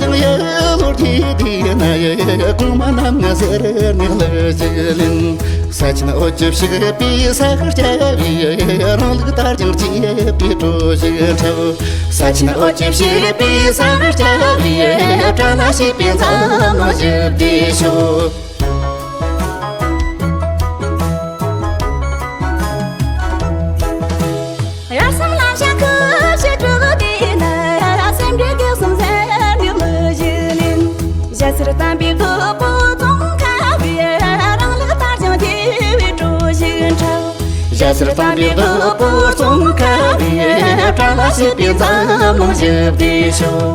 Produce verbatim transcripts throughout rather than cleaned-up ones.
ཀྱང་ཡེ་ལོ་དེ་དེ་ན་ཡེ་གོང་མ་རྣམ་ལྔ་ཟེར་ནས་ལ་ཞིག་ལིན། ས་ཆེན་འོད་ཀྱི་ཕྱུག་པའི་ས་གར་སྐྱ་བའི་རང་ལུགས་དར་ཞིང་རྒྱས་པའི་སྤྲོ་ཞིང་འཁྲབ། ས་ཆེན་འོད་ཀྱི་ཕྱུག་པའི་ས་གར་སྐྱ་བའི་བཀྲ་ལ་ཤིས་པའི་འཛམ་གླིང་བཞི་བདེ་ཤོག། དབྱར་གསུམ་ལམ་ཞག་ཁུ་བྱུག་དྲུག་དེ་ན། སེམས་འགྲོས་སྐྱིད་གསུམ་ཟེར་ནས་ལོ་བཞི་ལིན། ཞྭ་སེར་དམ་པའི་བདུད་པོ་ཙོང་ཁ་བའི་རང་ལུགས་དར་ཞིང་རྒྱས་པའི་སྤྲོ་ཞིང་འཁྲབ། ཞྭ་སེར་དམ་པའི་བདུད་པོ་ཙོང་ཁ་བའི་བཀྲ་ལ་ཤིས་པའི་འཛམ་གླིང་བཞི་བདེ་ཤོག།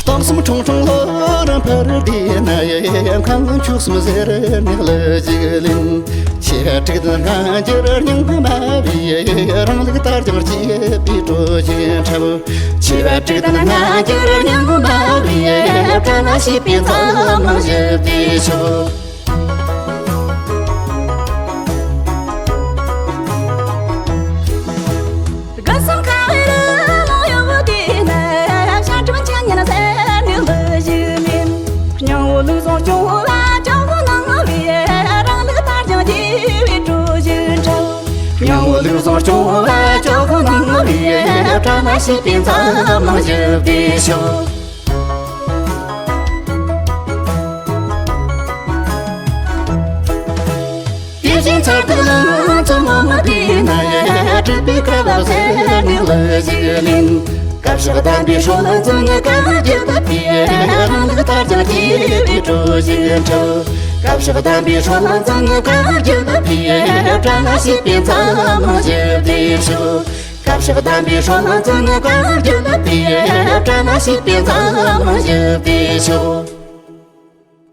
སྟོང་གསུམ་ཁྲུང་ཁྲུང་ལོ་རིམ་འཕར་དེ་ན་ཡེ། མཁའ་མཉམ་ཆོས་གསུམ་ཟེར་ནས་ལ་ཞིག་ལིན། ཆེ་བ་དྲུག་ལྡན་སྔ་འགྱུར་རྙིང་མ་བའི་རང་ལུགས་དར་ཞིང་རྒྱས་པའི་སྤྲོ་ཞིང་འཁྲབ། ཆེ་བ་དྲུག་ལྡན་སྔ་འགྱུར་རྙིང་མ་བའི་བཀྲ་ལ་ཤིས་པའི་འཛམ་གླིང་བཞི་བདེ་ཤོག། དགུན་གསུམ་ཁ་བའི་རི་ལུང་གཡོ་བོ་དེ་ན། བྱ་གྲུབ་འཆད་ཉན་ཟེར་ནས་ལོ་བཞི་ལིན། སྙིང་པོ་ལུགས་ཟུང་སྐྱོང་བ་ཇོ་བོ་ནང་བའི་རང་ལུགས་དར་ཞིང་རྒྱས་པའི་སྤྲོ་ཞིང་འཁྲབ། སྙིང་པོ་ལུགས་ཟུང་སྐྱོང་བ་ཇོ་བོ་ནང་བའི་བཀྲ་ལ་ཤིས་པའི་འཛམ་གླིང་བཞི་བདེ་ཤོག། དེ་བཞིན་ཚར་དུ་ལང་ཚོ་མོ་མོ་དེ་ན་ཡེ། སྒྲུབ་པའི་སྐལ་བ་ཟེར་ནས་ལོ་ཞིག་ལིན། བཀའ་ཕྱག་དམ་པའི་སྲོལ་འཛིན་བཀའ་བརྒྱུད་པའི་རང་ལུགས་དར་ཞིང་རྒྱས་པའི་སྤྲོ་ཞིང་འཁྲབ། བཀའ་ཕྱག་དམ་པའི་སྲོལ་འཛིན་བཀའ་བརྒྱུད་པའི་བཀྲ་ལ་ཤིས་པའི་འཛམ་གླིང་བཞི་བདེ་ཤོག། བཀའ་ཕྱག་དམ་པའི་སྲོལ་འཛིན་བཀའ་བརྒྱུད་པའི་བཀྲ་ལ་ཤིས་པའི་འཛམ་གླིང་བཞི་བདེ་ཤོག།